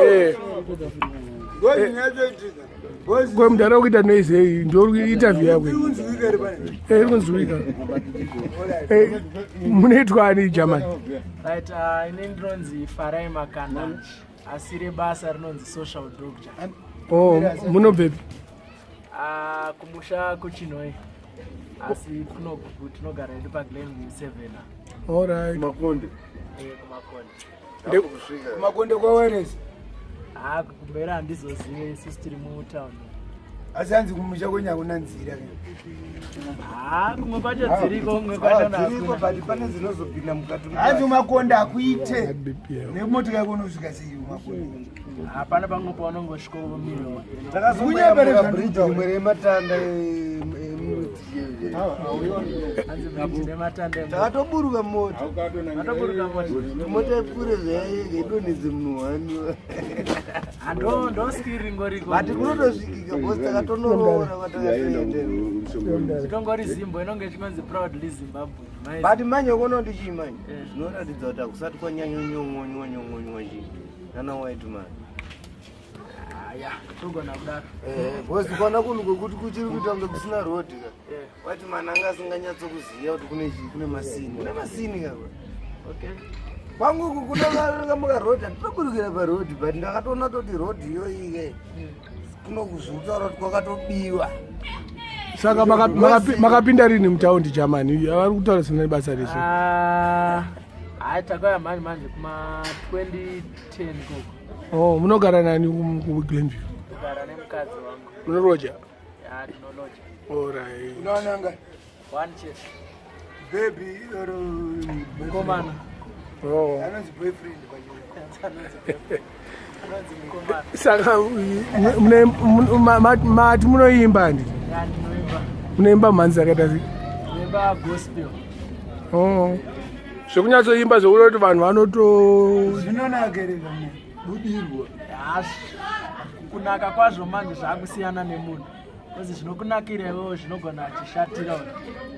Eh. Ko mudhara ukuita noise iyi ndo interview yako eh, iri kunzwika. Eh, munoitwa ani German? Right, uh, ini ndinonzi Farai Makandachi asi rebasa rinonzi Social Doctor. Oh, munobvepi? Ah, kumusha kuChinhoyi asi kuno tinogara hedu paGlenview 7. All right. Makonde. Eh, kumakonde. Kumakonde kwaWeresi. Ah, kumberi handizozive isusu tiri mutown. Asi hanzi kumusha kwenyu hakuna nzira. Ah, kumwe kwacho dziriko, kumwe kwacho Ah, dziriko hakuna. but pane dzinozopinda mukati. Hanzi kumakonde hakuite. Nemotika yako unosvika sei kumakonde? Hapana pamwe paunongosvika womira. Takazomboyambuka bridge rimwe rematanda emuti. Hanzi bridge rematanda emuti. Takatoburuka mota. Matoburuka mota. Mota ipfuure zvayaiga idonhedze munhu wani. Ah, ndo ndo skill ringoriko. But kunotosvikika because takatonoroora kwatakatoenda. Tongori Zimbo inonge ichingonzi proudly Zimbabwe. But manje ukoona kuti chii manje Eh. zvinoratidza kuti hakusati kwanyanyonyongonywa nyongonywa chii nana white man. Aya, togona kudaro. Eh, because ukaona kunhu kwekuti kuchiri kuita kunge kusina road ka. Eh. White man anga asinganyatsokuziva kuti kune chii kune masini. Kune masini ka. Okay. Kwangu uku kuna road hatitoburukira paroad but ndakatoona toti road iyoyi ke kunokuzvitaura kuti kwakatobiwa. Saka makapinda rini mutaundi Germany? Vari kutaura zvisina basa rese. Ah, hayi takauya manje manje kuma 2010 koko. Oh, munogara nani ku Glenview? Kugara nemukadzi wangu. Munoroja? Ya, tinoloja. All right. Unoonanga One chete. baby or Mukomana. Oh. Anonzi boyfriend pachirungu. Anonzi boyfriend. Anonzi mukomana. Saka mati munoimba ndi? Ya, ndinoimba. Munoimba mhanzi dzakaita sei? Ndinoimba gospel. Oh. Zvekunyatsoimba zvekuti kuti vanhu vanoto Zvinonaka here zvamwe? Budirwa. Ya, kunaka kwazvo manje zvakusiyana nemunhu. Kozi zvinokunakira iwewe zvinogona achishatira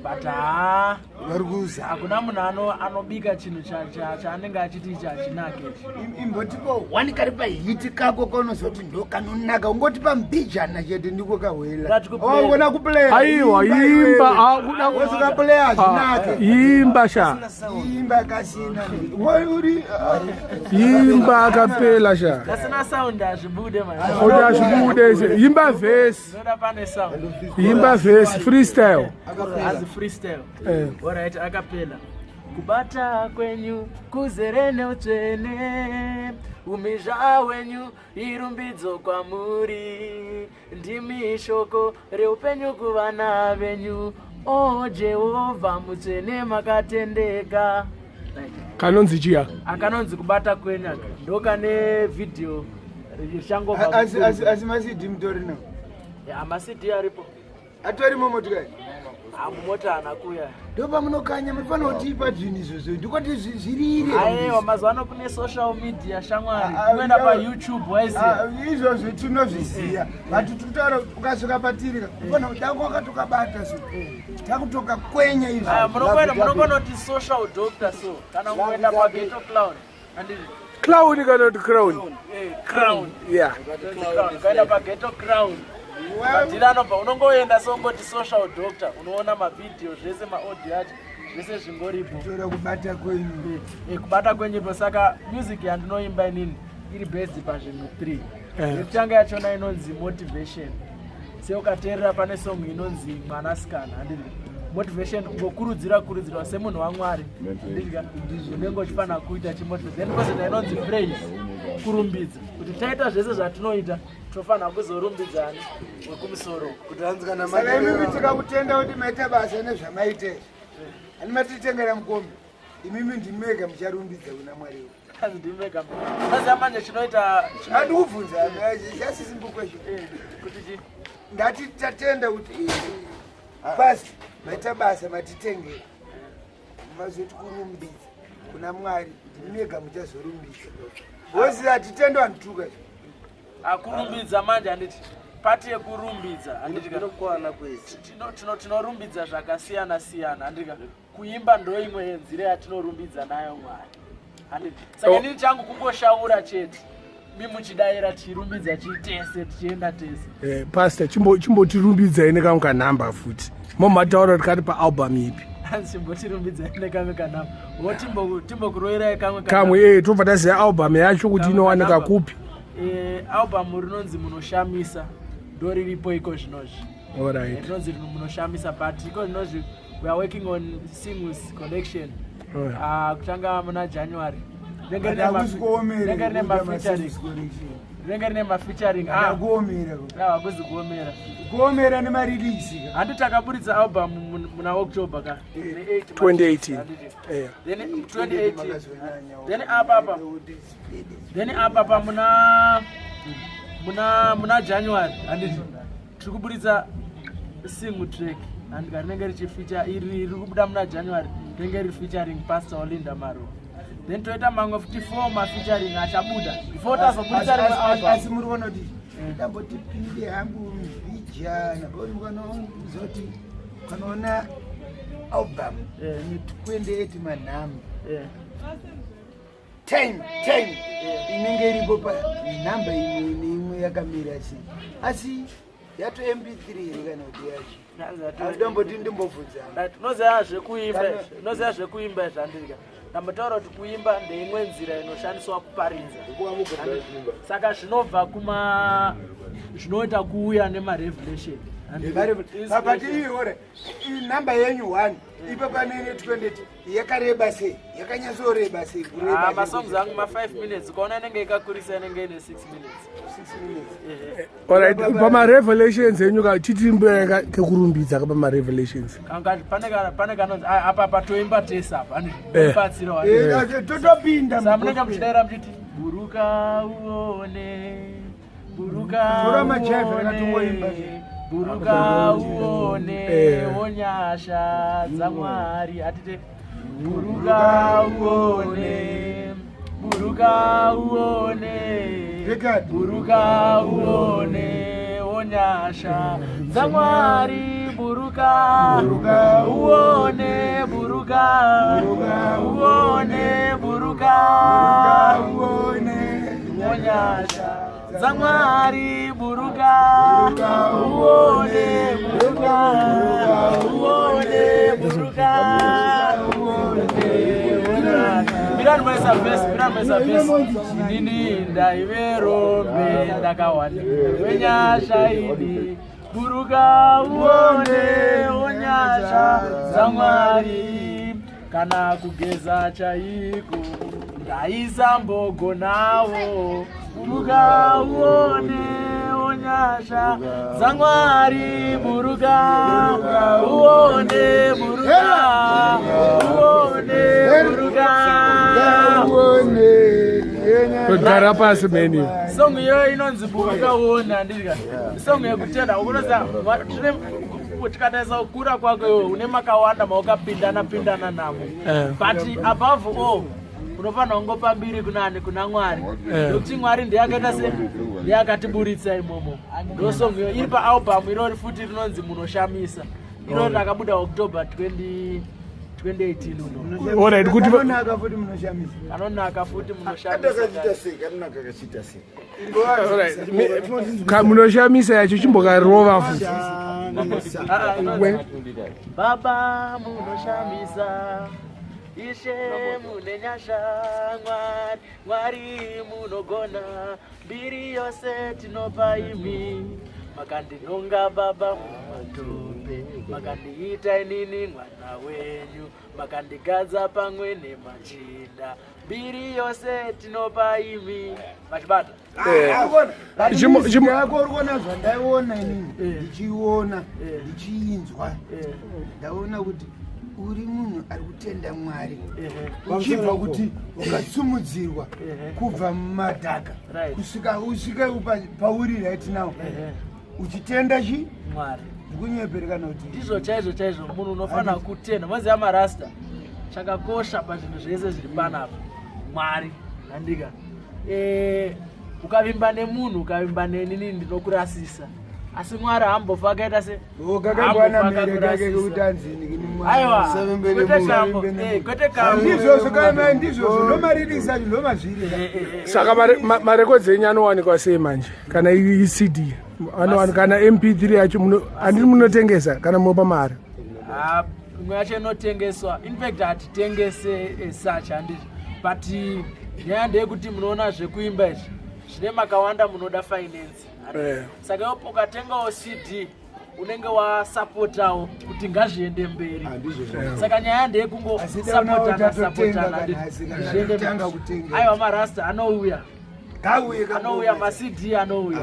but haa Vari kuza. hakuna munhu anobika chinhu chaanenge achiti ichi hachinake ichi. Imbotipo one kari pahiti kako kaunozoti ndo kanonaka ungotipa mbijana chete ndiko kahwela. Ndati kuplay. Oh, ugona kuplay. Aiwa, imba, ah, kuda Wozoka play hazvinake. imba sha. Imba kasina. Woi uri ah, Imba akapela sha. Kasina sound hazvibude manje. Kuti hazvibude se. Imba verse. Zvinoda pane sound. Imba verse freestyle. Hazi freestyle. Eh. Alright, akapela. Kubata kwenyu kuzere neutsvene, umhizha wenyu irumbidzo kwamuri, ndimi shoko reupenyu kuvana venyu. O Jehovha mutsvene makatendeka. Right. Kanonzi chiya. Akanonzi kubata kwenyu aka ndokane video richangobva asi asi asi maCD mutori nawo. Ya, maCD aripo. Atori momotikari. Mumota haana kuuya. Ndo pamunokanya munofanira kutipa zvinhu izvozvo ndikoti zvirire. Aiwa, mazuva ano kune social media shamwari. Ah, ah, Unoenda ah, paYouTube waiziva. Ah, izvozvo tinozviziva but tikutaura ukasvika patiri ka ufanira kuti dako wakatokabata so takutoka kwenya izvo. Aya, munokwenda kuti Social Doctor so kana kungoenda paGhetto Clown. Handiti? Clown kana kuti crown? Eh, Crown. Yeah. Crown. Ukaenda paGhetto Crown. Madhiri anobva unongoenda so ungoti Social Doctor unoona mavhidhiyo zvese maaudio acho zvese zvingoripo. Tora kubata kwenyu. Eh, kubata kwenyu saka music yandinoimba inini iri based pazvinhu 3. Eh. Yekutanga yachona inonzi motivation. Seukateerera pane song inonzi Mwanasikana, handiti? Motivation kungokurudzira kurudzirwa semunhu waMwari, handiti? Unenge uchifanira kuita chimotivation. Then kozoita inonzi praise, kurumbidza, kuti taita zvese zvatinoita tofanira kuzorumbidzani wekumusoro. Kuti hanzi kana Saka imimi tikakutenda kuti maita basa nezvamaita izvi. Hani matitengera mukombe. Imimi ndimega mucharumbidza kuna Mwari. Hanzi ndimega. Maziva manje chinoita Handikubvunza, just simple question. Kuti chi? Ndati tatenda kuti first maita basa matitengera. Mazoti kurumbidza kuna Mwari ndimega muchazorumbidza. Wozi hatitende vanhu Akurumbidza manje handiti pati yekurumbidza handiti ka? Inokwana kwese. Tinorumbidza zvakasiyana siyana handiti ka? Kuimba ndo imwe yenzira yatinorumbidza nayo Mwari handiti? Saka Oh. inini changu kungoshaura chete. Mi muchidaira tichirumbidza chii tese tichienda tese. Eh, pastor chimbotirumbidzai nekamwe kanhamba futi momataura kuti kari paalbum ipi. Hanzi chimbotirumbidzai nekamwe kanhamba. Wo timbokuroverai kamwe kamwe eh tobva taziva album yacho kuti inowanika kupi. Eh, album rinonzi Munoshamisa ndoriripo iko zvinozvi. Alright. Eh, rinonzi Munoshamisa but iko zvinozvi we are working on singles collection. Ah, kutanga muna January. Rinenge rine mafeaturing. Rinenge rine mafeaturing. Ah, kuomera. Ah, hakuzi kuomera. Kuomera nemarelease. Handi takaburitsa album muna October ka. 2018. Yeah. Then 2018. Then apa apa. Then apa apa muna muna muna January handiti tiri kuburitsa single track and rinenge richifeature iri riri kubuda muna January rinenge riri featuring Pastor Olinda Maruwa. Then toita mamwe futi 4 mafeaturing achabuda before tazoburitsa rimwe album. Asi muri kuona kuti ndamboti pinde hangu mbijana bori mukanozoti kanoona album ne 28 manhamba time time inenge iripo panhamba imwe neimwe yakamira sei asi yato mp3 here kana kuti yacho andomboti ndimbobvunza. Unoziva zvekuimba, unoziva zvekuimba zvandiri ndambotaura kuti kuimba ndeimwe nzira inoshandiswa kuparidza. Saka zvinobva kuma zvinoita kuuya nemarevelation. But iyi namba yenyu 1 ipa panene 20 yakareba sei, yakanyatsoreba sei? Kureba masongs angu ma 5 minutes, ukaona inenge ikakurisa inenge ine 6 minutes. 6 minutes. Alright, pama-revelations enyu ka titimbira kekurumbidza ka pama-revelations. Pane kanonzi apa patoimba tese apa andibatsira totopinda. Saka munenge muchidaira muchiti buruka uone, buruka uone, buruka uone wonyasha dzaMwari. Atite buruka uone, buruka uone, buruka uone wonyasha dzaMwari, buruka uone, buruka uone, buruka uone wonyasha dzaMwari, buruka uone, buruka uone, buruka uone. Mirani maisa vhesi, mirani maisa vhesi. Inini ndaive rombe, ndakawanikwa wenyasha ini. Buruka uone wonyasha dzaMwari. Kana kugeza chaiko ndaisambogonawo. Buruka uone wonyasha dzaMwari, buruka uone, buruka uone, buruka uone. Gara pasi meni. Song iyoyo inonzi Buruka Uone, handidya song yekutenda. Unoziva tikatarisa kukura kwako iwe une makawanda maukapindana pindana namo, but above all unofanira kungopa mbiri kunani? Kuna Mwari, nekuti Mwari ndiye akaita se ndiye akatiburitsa imomo. Ndo song iyo iri paalbum irori futi rinonzi Munoshamisa, iro rakabuda October 20 2018 uno. Alright, kuti Kanonaka futi Munoshamisa. Kanonaka futi Munoshamisa. Kakachiita sei? Kanonaka kachiita sei? Alright, Munoshamisa yacho chimbokarova futi. Ah, ah, Baba munoshamisa, Ishe mune nyasha, Mwari, Mwari munogona, mbiri yose tinopa imi. Makandinonga Baba mumatope, makandiita inini mwana wenyu, makandigadza pamwe nemachinda, mbiri yose tinopa imi. Machibata. Yako uri kuona zvandaiona inini, ndichiona, ndichiinzwa, ndaona kuti uri munhu ari kutenda Mwari, uchibva kuti ukasumudzirwa kubva mumadhaka kusvika usvike pauri right now, uchitenda chi Mwari. Ndikunyepere kana kuti Ndizvo chaizvo chaizvo. Munhu unofanira kutenda. Maziva marasta, chakakosha pazvinhu zvese zviri panapa Mwari, handika? Ukavimba nemunhu, ukavimba nenini, ndinokurasisa, asi Mwari haambofa akaita se kakambwana mere kake kekuti anzini. Aiwa, kwete kambo, kwete kambo. Ndizvozvo kana ndizvozvo ndomaririsa ndomazvirira. Saka marekodzi enyu anowanikwa sei manje? Kana iCD anowanikwa, kana MP3 yacho handiti munotengesa kana munopa mari? Ah, imwe yacho inotengeswa. In fact hatitengese as such, handiti, but nyaya ndeyekuti munoona zvekuimba izvi zvine makawanda, munoda finance. Saka iwe ukatengawo CD unenge wasapotawo kuti ngazviende mberi. Saka nyaya ndeyekungosapotana sapotana zviende mberi. Aiwa, marasta anouya. Ngauye. Anouya, maCD anouya.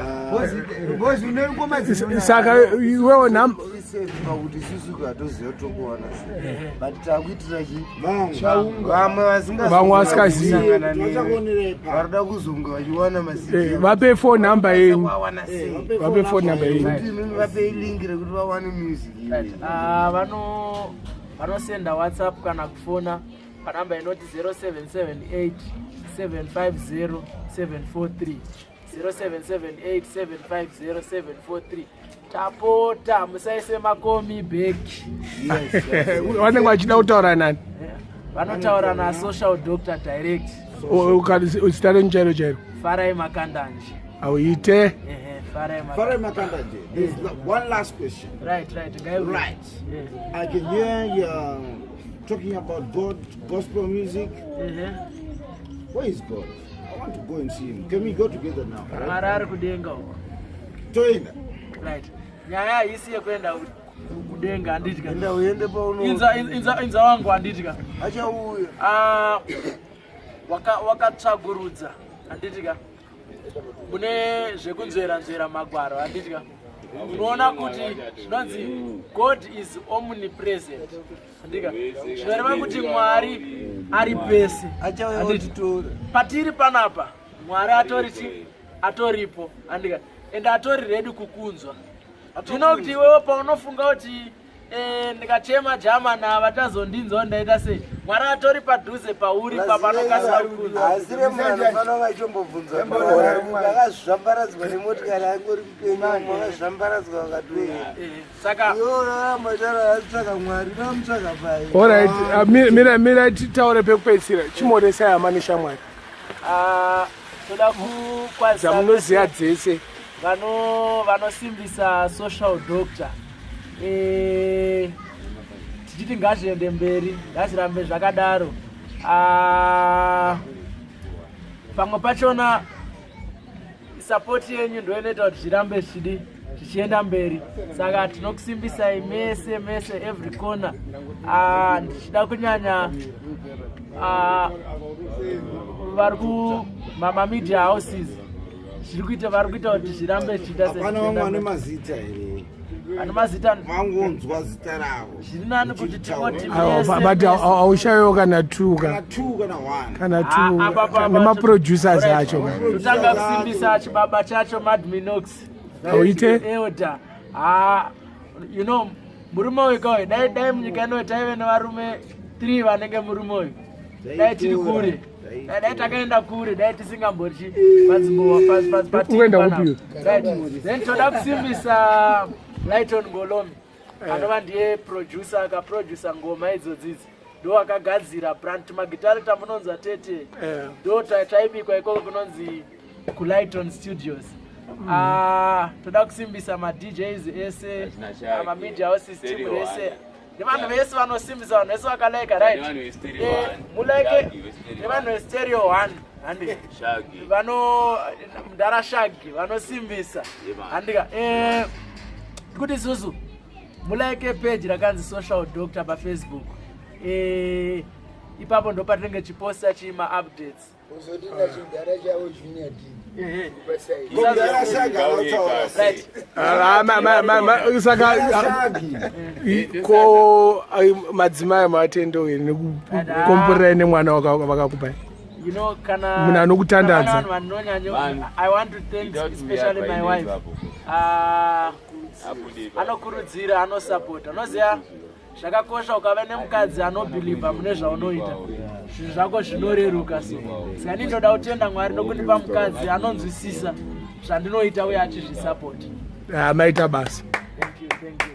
Bozi une ngoma. Saka iwewo pakuti isusu katoziva tokuwana sei, but takuitira chi vamwe. Vamwe vasikazivi. Varida kuzonge vachiwana Eh, vape phone number yenyu. Vawana sei? Vape phone number yenyu. Kuti imimi vapei link rekuti vawane music. Right. Ah, vanosenda WhatsApp kana kufona panhamba inoti 0778 750 743, 0778 750 743. Tapota musaise makomi bheki. Vanenge vachida kutaura nani? Vanotaura naSocial Doctor direct. Zita renyu chairo chairo? Farai Makandanje. Auite. Ehe, Farai. Farai Makandanje, there's one last question. Right, ngaiwe. Right. I can hear you talking about God, gospel music. Where is God? I want to go and see him. Can we go together now? Right? Mwari ari kudenga uko. Toenda. Right, nyaya haisi yekuenda kudenga, handitya. Enda uende pauno. Inza wangu, handitya. Achauya. Ah, wakatsvagurudza, handitya, mune zvekunzvera nzvera magwaro, handitya, unoona kuti zvinonzi God is omnipresent, handika? Zvinoreva kuti Mwari ari pese. Achauya. Handiti? Otitora. Patiri panapa Mwari atori chi atoripo, handika? Ende atori ready kukunzwa. Ndino kuti iwewe paunofunga kuti ndikachema jamana vatazondinzwa, ndaita sei, Mwari atori padhuze pauri papanokasira kukunzwa. Asi remunhu anofanira vachimbobvunzwa, akazvambaradzwa nemotikari angori mupenyu, akazvambaradzwa vakatoenda. Saka Iwe unoramba uchara atsvaka Mwari, unomutsvaka pai? Alright, mira mira, titaure pekupedzisira. Chimoresai hama neshamwari Ah, toda kukwazisa dzamunoziva dzese. Vanosimbisa Social Doctor, tichiti ngazviende mberi, ngazvirambe zvakadaro. Ah, pamwe pachona support yenyu ndo inoita kuti zvirambe zvichidi zvichienda mberi. Saka tinokusimbisai mese mese, every corner. Ah, ndichida kunyanya vari kumamedia houses zviri kuita, vari kuita kuti zvirambe zvichiita. Hapana vamwe vane mazita here? Vane mazita. Vangonzwa zita ravo. Zviri nani kuti tingoti Aiwa, mese but mese. haushayiwo kana two Kana ka two kana one. Kana Ah, two nemaproducers acho ka. Totanga kusimbisa chibaba chacho, Madminox. Auite. Elder. Ah, murume uyu kauyu, dai munyika ino taive nevarume 3 vanenge murume uyu, dai tiri kure, dai takaenda kure, dai tisingambori panzvimbo patiri Uenda panapa. kupi? Right. Then toda kusimbisa Lighton Golomi, anova ndiye producer akaproducer ngoma idzodzidzi, ndo akagadzira brand magitari tamunonzwa tete. Ndo taibikwa ikoko kunonzi kuLighton Studios. Ah, toda kusimbisa maDJs ese, mamedia houses, team Stereo rese One. nevanhu vese vanosimbisa, vanhu vese vakalaika, right. Nevanhu veStereo One. Mulike. Shaggy veStereo. Nevanhu veStereo One, handi? Shaggy. Vano mudhara Shagi vanosimbisa. Yeah, man. Handika? Kuti isusu mulike page rakanzi Social Doctor paFacebook. Ipapo ndo patinenge chiposta chima updates. Uzotinda chidhara chavo Junior D. Mudhara Shagi anotaura sei? Right. Ah, saka Shagi. ko ai, madzimai matendo nekukomborerai nemwana vakakupai? Kana Munhu anokutandadza. kana vanhu vanonyanya Vanhu. I want to thank Without especially me, my hapa wife. ipapo. Ah, Abude ipapo. anokurudzira, anosapota. Unoziva zvakakosha ukave nemukadzi anobhilivha mune zvaunoita, zvinhu zvako zvinoreruka. So saka ini ndoda kutenda Mwari nokundipa mukadzi anonzwisisa zvandinoita uye achizvisapota. Ah, maita basa. Thank you, thank you.